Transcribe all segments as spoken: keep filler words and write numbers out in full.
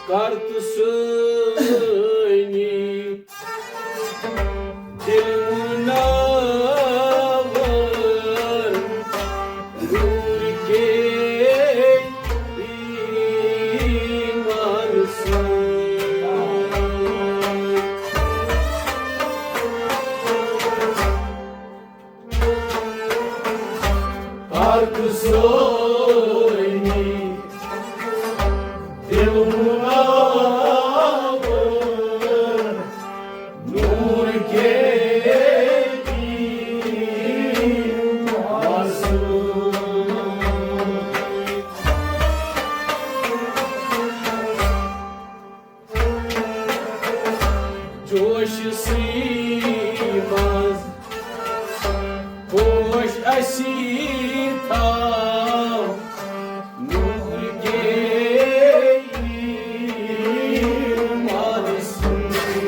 کر تہٕ سٲنی دل منور نور کے ایمان سۭتۍ۔ پاک سونی دل منور نور کے ایمان سۭتۍ۔ جوش سی منٛز پوش اسی تھاو نور کے ایمان سۭتۍ۔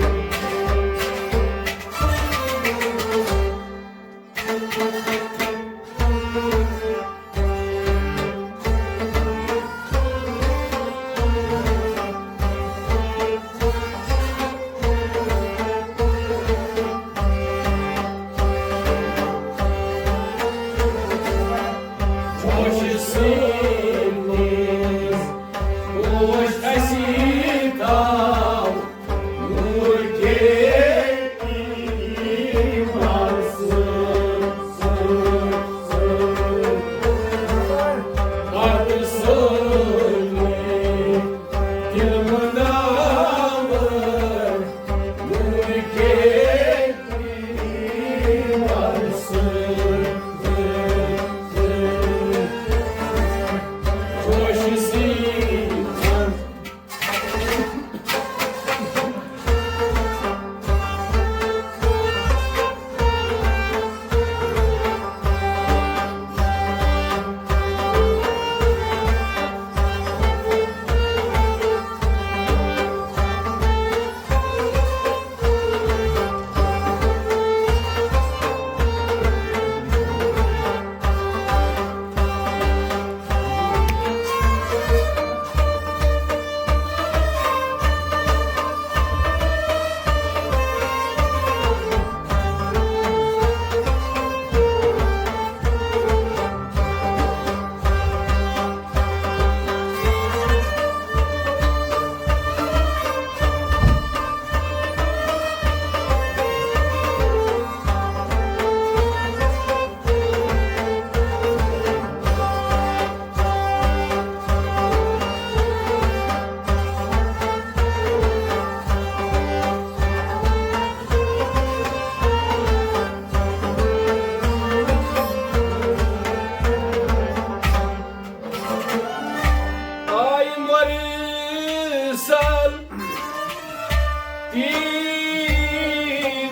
آے مرسل تی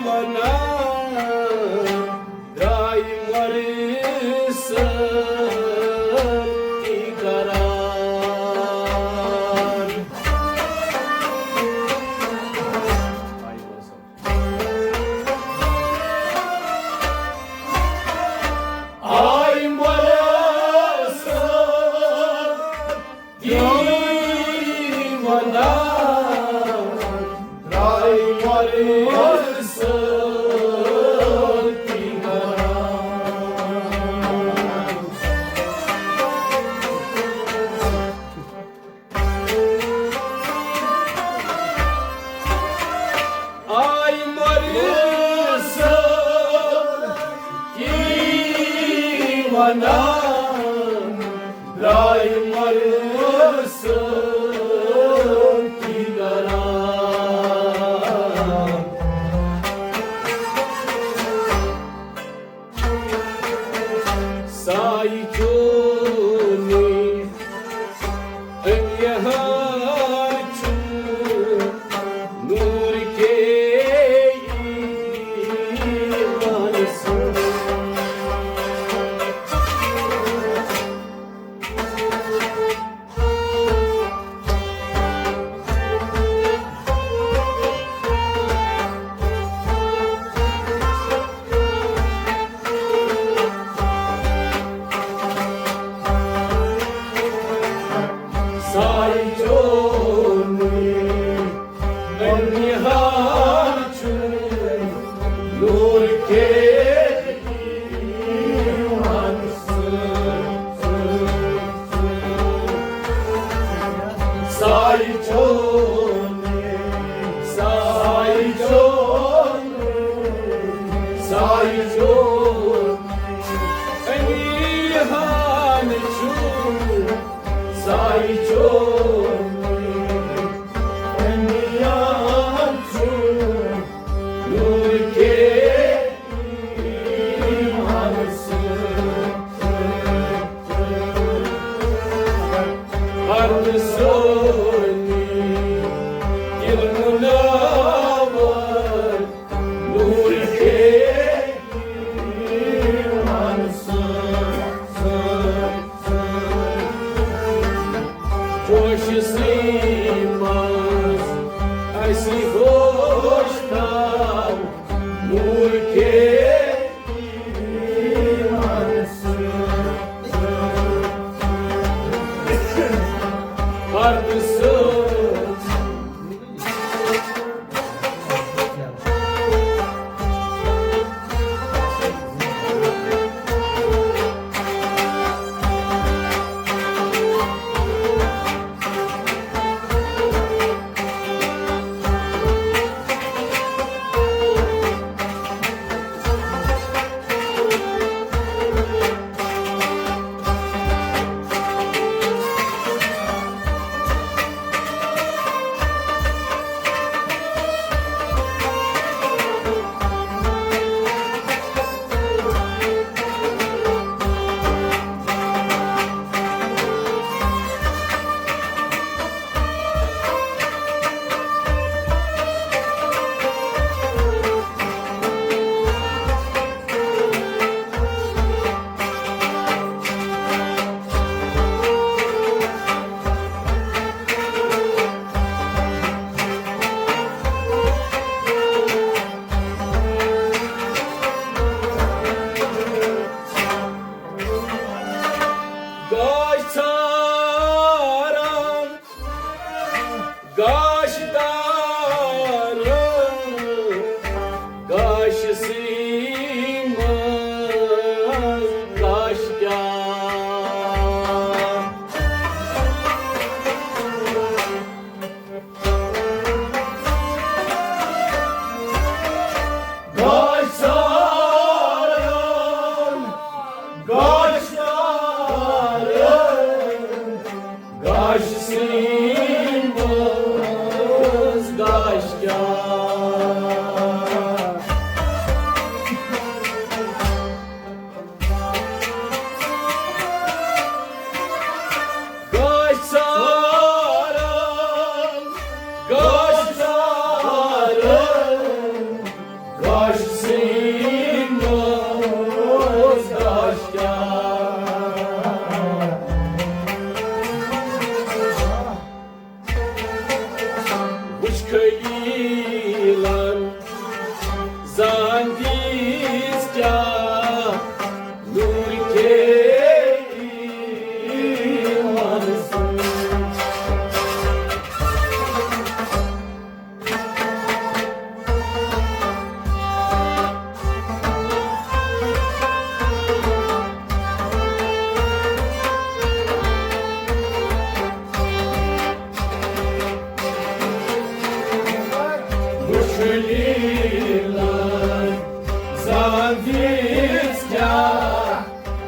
ونان، درٛاے مرسل تی کران۔ آے مرسل تی ونان، آے مرسل تی ونان۔ آے مرسل تی ونان، درٛاے مرسل تی کران۔ سایہِ چونُے أنِہار چھُ نوٗر کے ایمان سۭتۍ۔ سایہِ چونُے سایہِ چون، سایہِ چون، سایہِ چون، امی ہان چھُ، سایہِ چون، امی ہان چھُ، نور کے ہر سونی دل منور نور کے ایمان سان۔ جوش سی منٛز اسی ہوش تھاو نور کے ایمان سان۔ پردٕ سۭتۍ۔ گاش ژھاران، گاش دار، گاش سیٖمہٕ، گاش کیٛاہ؟ گاش ژھاران، گاش ژھاران، گاش سیٖمہٕ، گاش کیٛاہ؟ گاش ژھاران، گاش ژھاران، گاش سیٖمہٕ، گاش کیٛاہ؟ وٕچھ خلیٖلن زان دیٖژ کیٛاہ نوٗر کے ایمان سۭتۍ۔ وٕچھ خلیٖلن زان دیٖژ کیٛاہ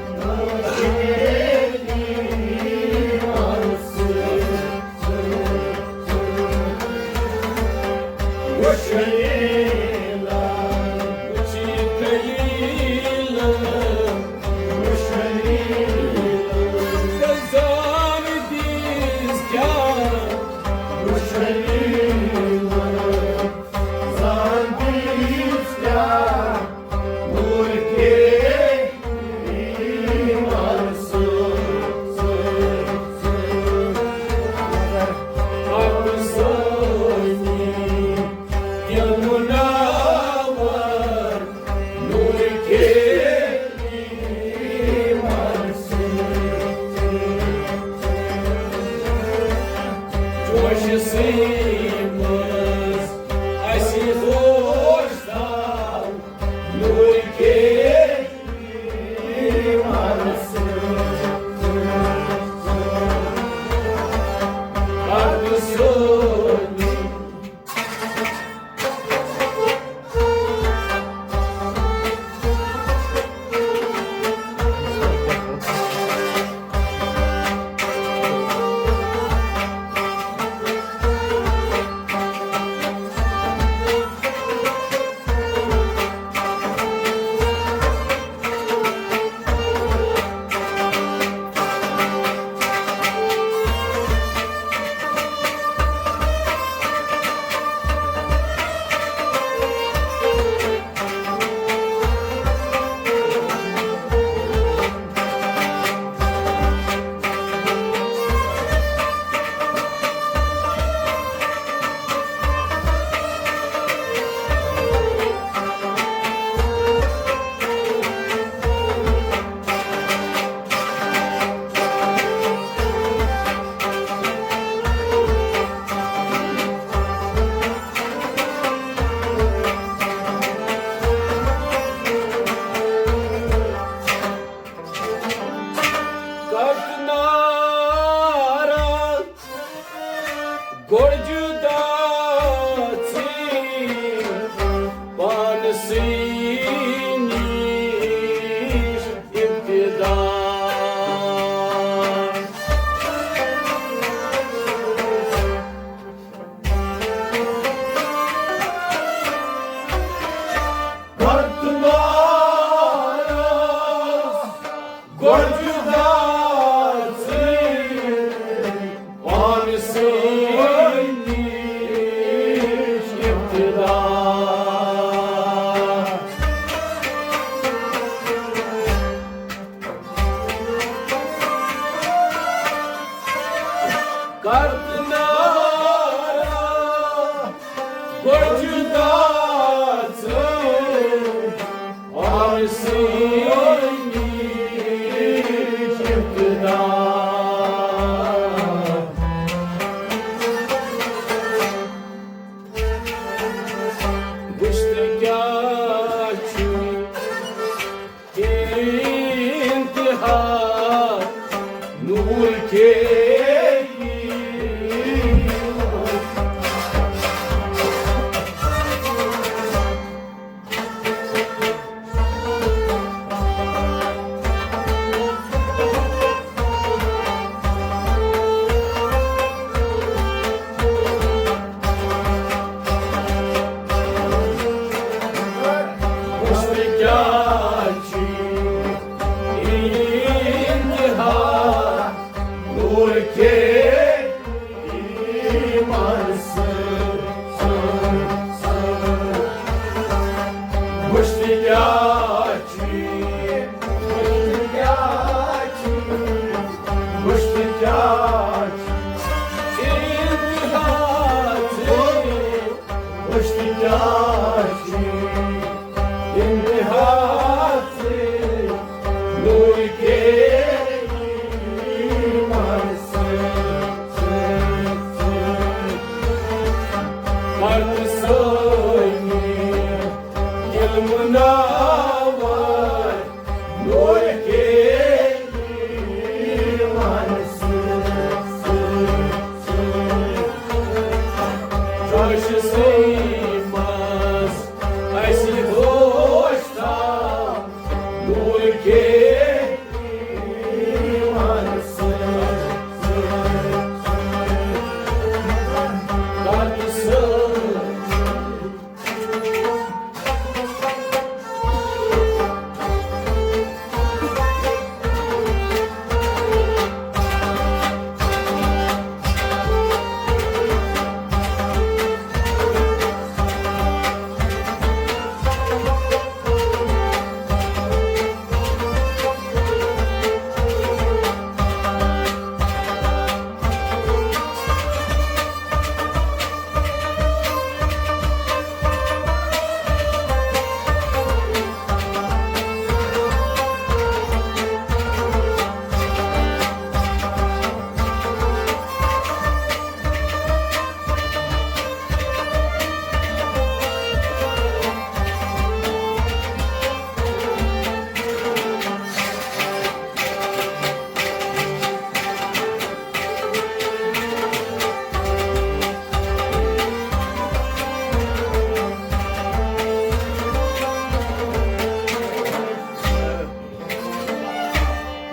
کرتنارا گوٚو جدا ژٕ آسٲنی ابتدا۔ وٕچھ تہٕ کیٛاہ چھُ انتہا نور کے۔ وٕچھ تہٕ کیٛاہ چھُ انتہا نور کے ایمان سۭتۍ۔ وٕچھ تہٕ کیٛاہ چھُ، وٕچھ تہٕ کیٛاہ چھُ، وٕچھ تہٕ کیٛاہ چھُ، انتہا ژےٚ۔ وٕچھ تہٕ کیٛاہ چھُ انتہا ژےٚ، نور کے ایمان سۭتۍ۔ پتہٕ سٲنی علم ناوَر نور کے ایمان سۭتۍ۔ جوشسٕے منٛز اَسہِ ہوش تھاو، نور کے ایمان سۭتۍ۔ پتہٕ سٲنی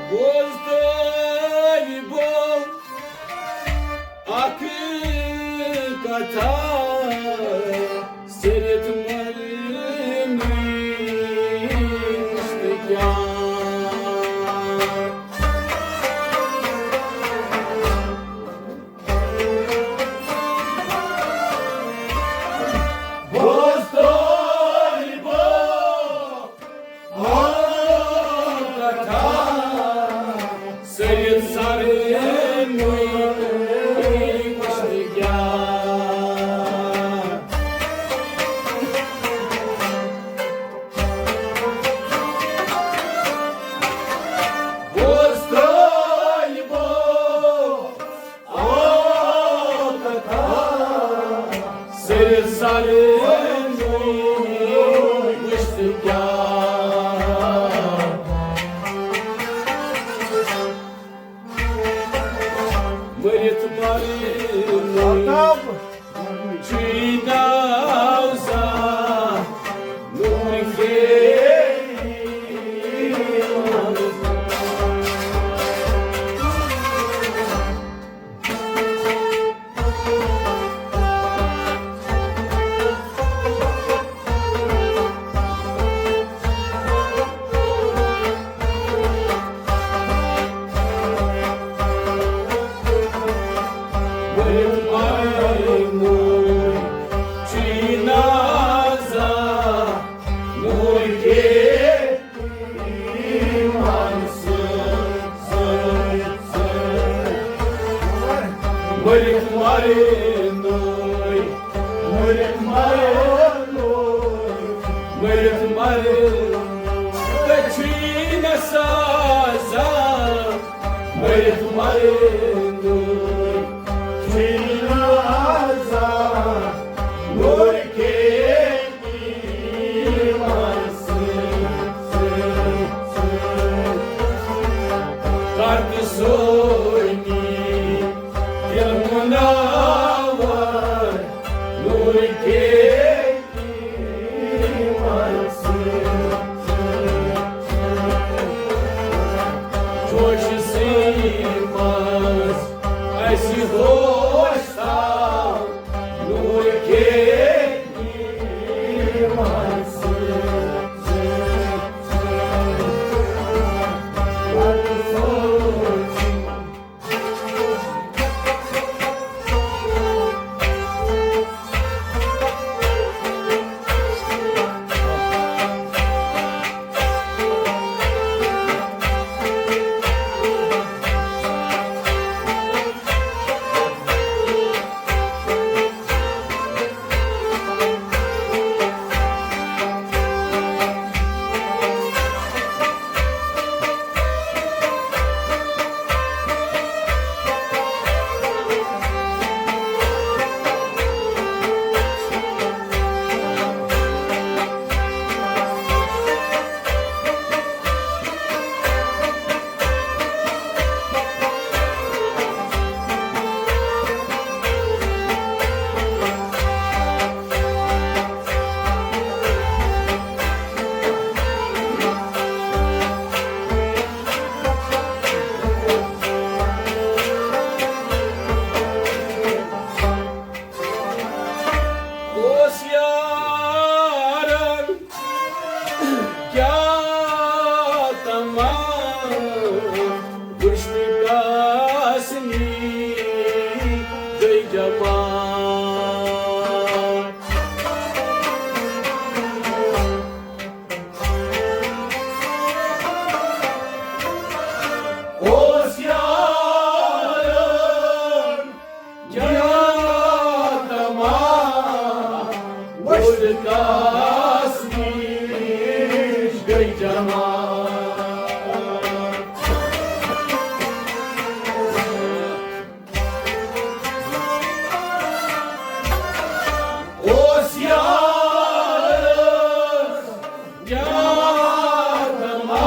بوز طٲلبو اکھ کتھا، صرف ملنٕچ تہٕ کیٛاہ۔ بوز طٲلبو، سید سر مُشتِیا۔ بوز طٲلبو، سر سر مُشتِیا۔ مٔرِتھ مرنُک چھُے ناو زانٛہہ نوٗر کے۔ مٔرِتھ مَرنُے، مٔرِتھ مَرنُے، مٔرِتھ مَرنُے، ژےٚ چھُے نہٕ سزا۔ مٔرِتھ مَرنُے، چھُے نہٕ سزا۔ نوٗرِ کے کر تہٕ سٲنی دِل مُناوَر، نوٗرِ کے جوشسٕے منٛز اَسہِ ہوش تھاو، نوٗرِ کے اوس یارن کیٛاہ تمام، وُچھتہٕ کاسنی گٔے جمع۔ اوس یارن کیٛاہ تمام، وُچھتہٕ کاسنی گٔے جمع۔ اوس یار یاد ما،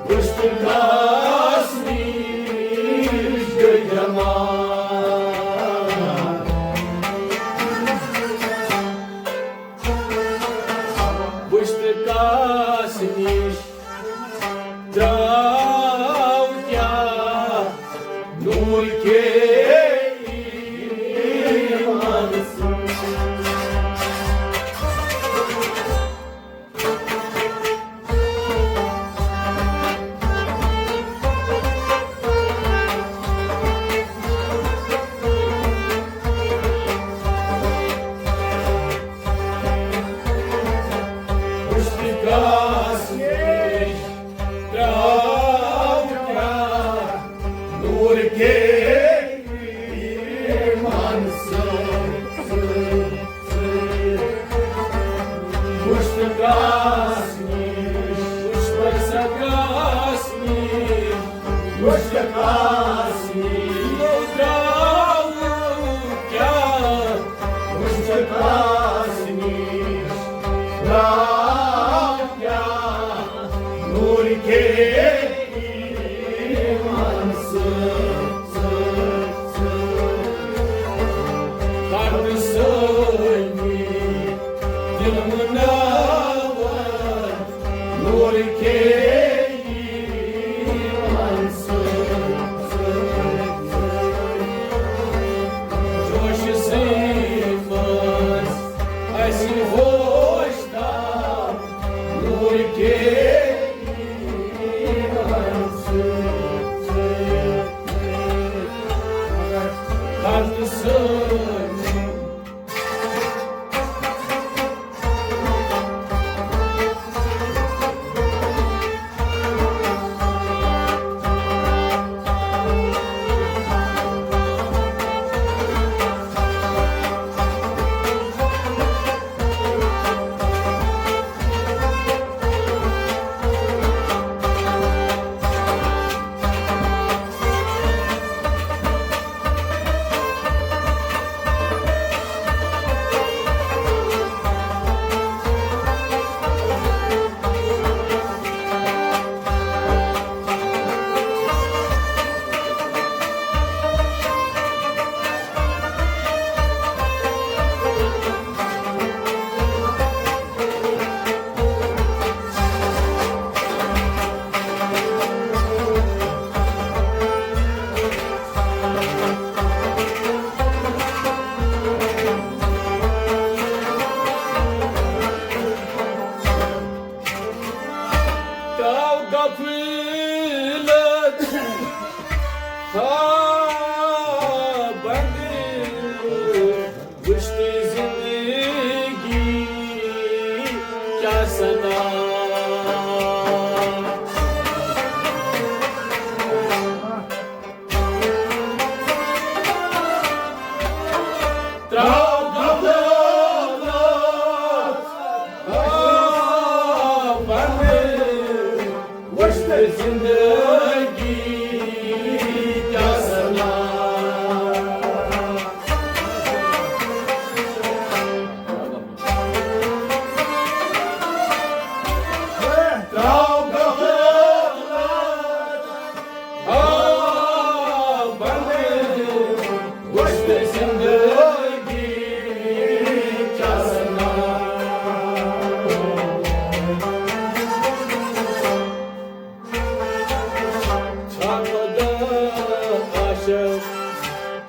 وُچھتہٕ کاسنی گٔے جمع۔ وُچھتہٕ کاسنی درٛاو کیٛاہ نوٗر کے ایٖمان سۭتۍ۔ وُچھتہٕ کاسنی درٛاو کیٛاہ نوٗر کے ایٖمان سۭتۍ۔ وُچھتہٕ کاسنی، وُچھتہٕ کاسنی، وُچھتہٕ کاسنی درٛاو کیٛاہ، وُچھتہٕ کاسنی درٛاو کیٛاہ نوٗر کے ایٖمان سۭتۍ۔ کر سٲنی دِل مُنوَر نوٗر کے ایٖمان سۭتۍ۔ جوشہٕ سۭتۍ منٛز اَسہِ ہوش تھاو نوٗر کے ایٖمان سۭتۍ۔ کر سٲنی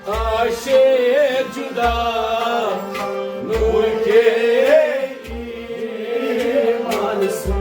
آشے جدا نور کے ایمان سن۔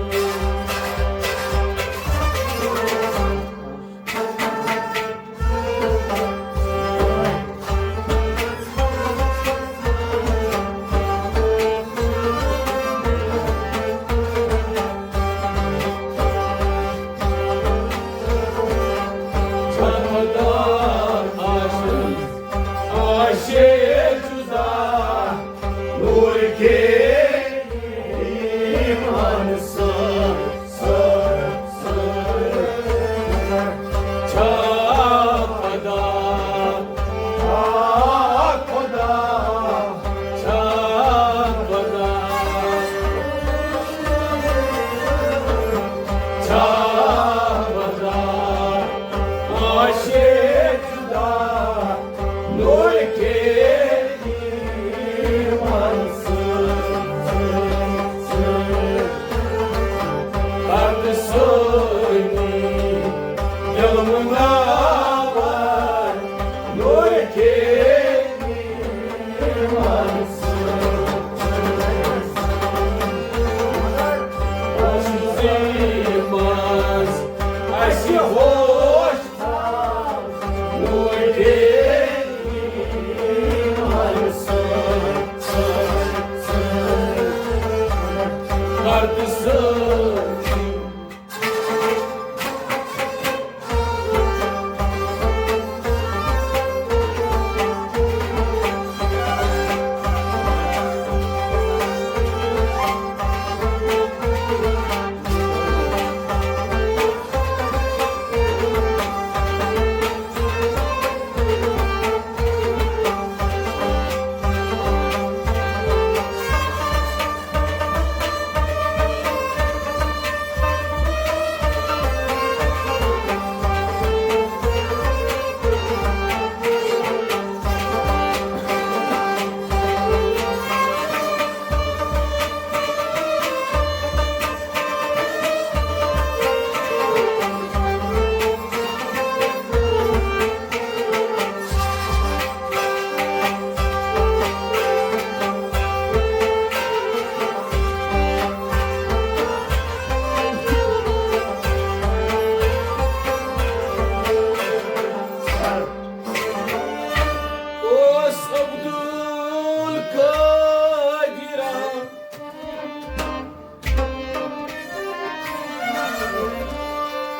اوس عبدالقادر،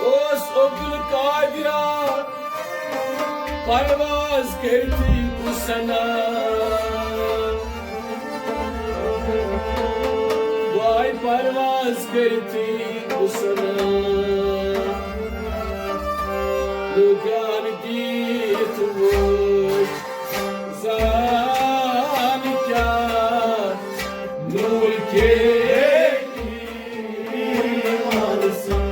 اوس عبدالقادر پرواز کٔرتھٕے کُس سنا، واے پرواز کٔرتھٕے کُس سنا۔ لُکن کِتھ وُچھ زان کیٛاہ نور کے ایمان سان۔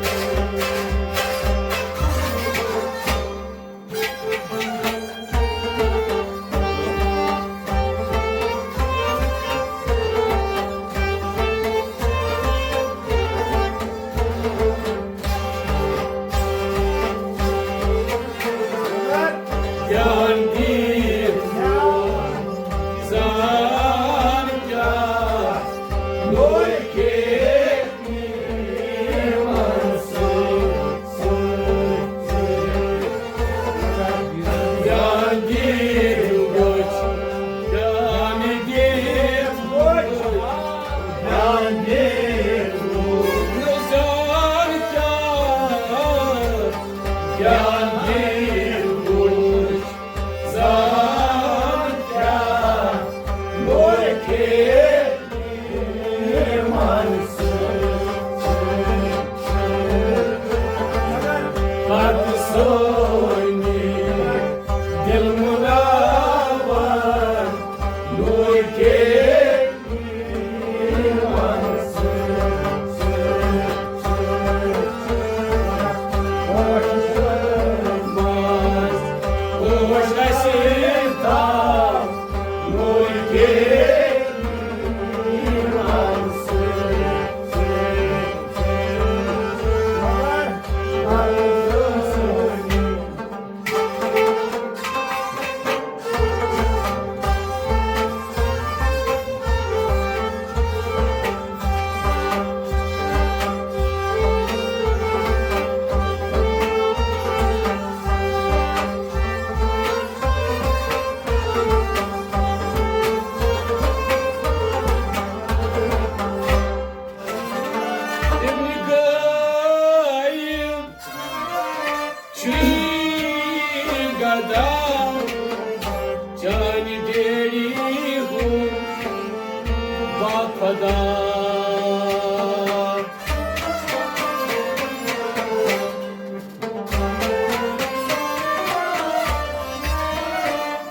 خدا۔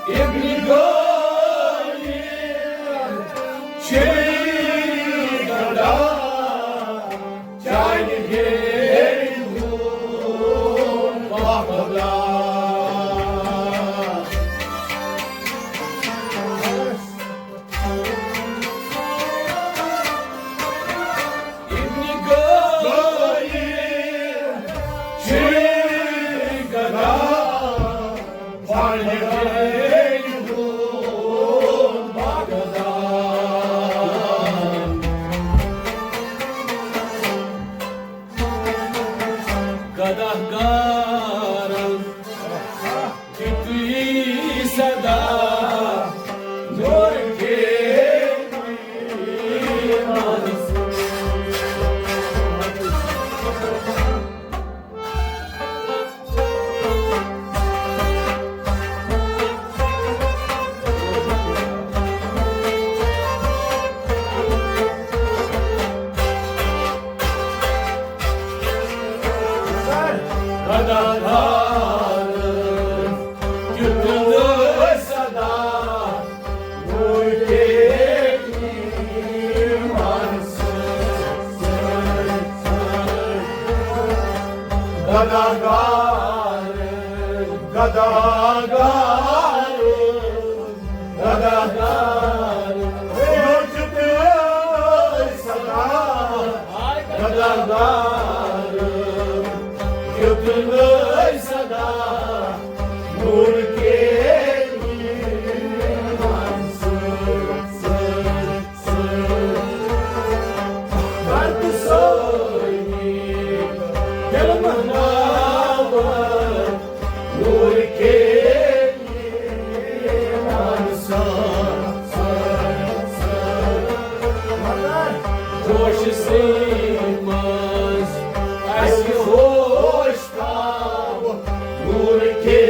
ابن غالب چھُے گدا، چانہِ بیرِ ہُنٛد وفادار۔ ابن غالب چھُے گدا، پننہِ بیرِ ہُنٛد وفادار۔ گداہ گارن دیُتُے صدا، نور کے ایمان۔ گداہ گارن دیُتُے صدا، نور کے ایمان۔ گداہ گار، گداہ گار، گداہ گار، یوجد صدا۔ گداہ گار، یوجد صدا، نور کے ایمان۔ درد سوئی دل مہناور، نور کے ایمان۔ جوش سی منز اسی ہوش تھاو، نور کے۔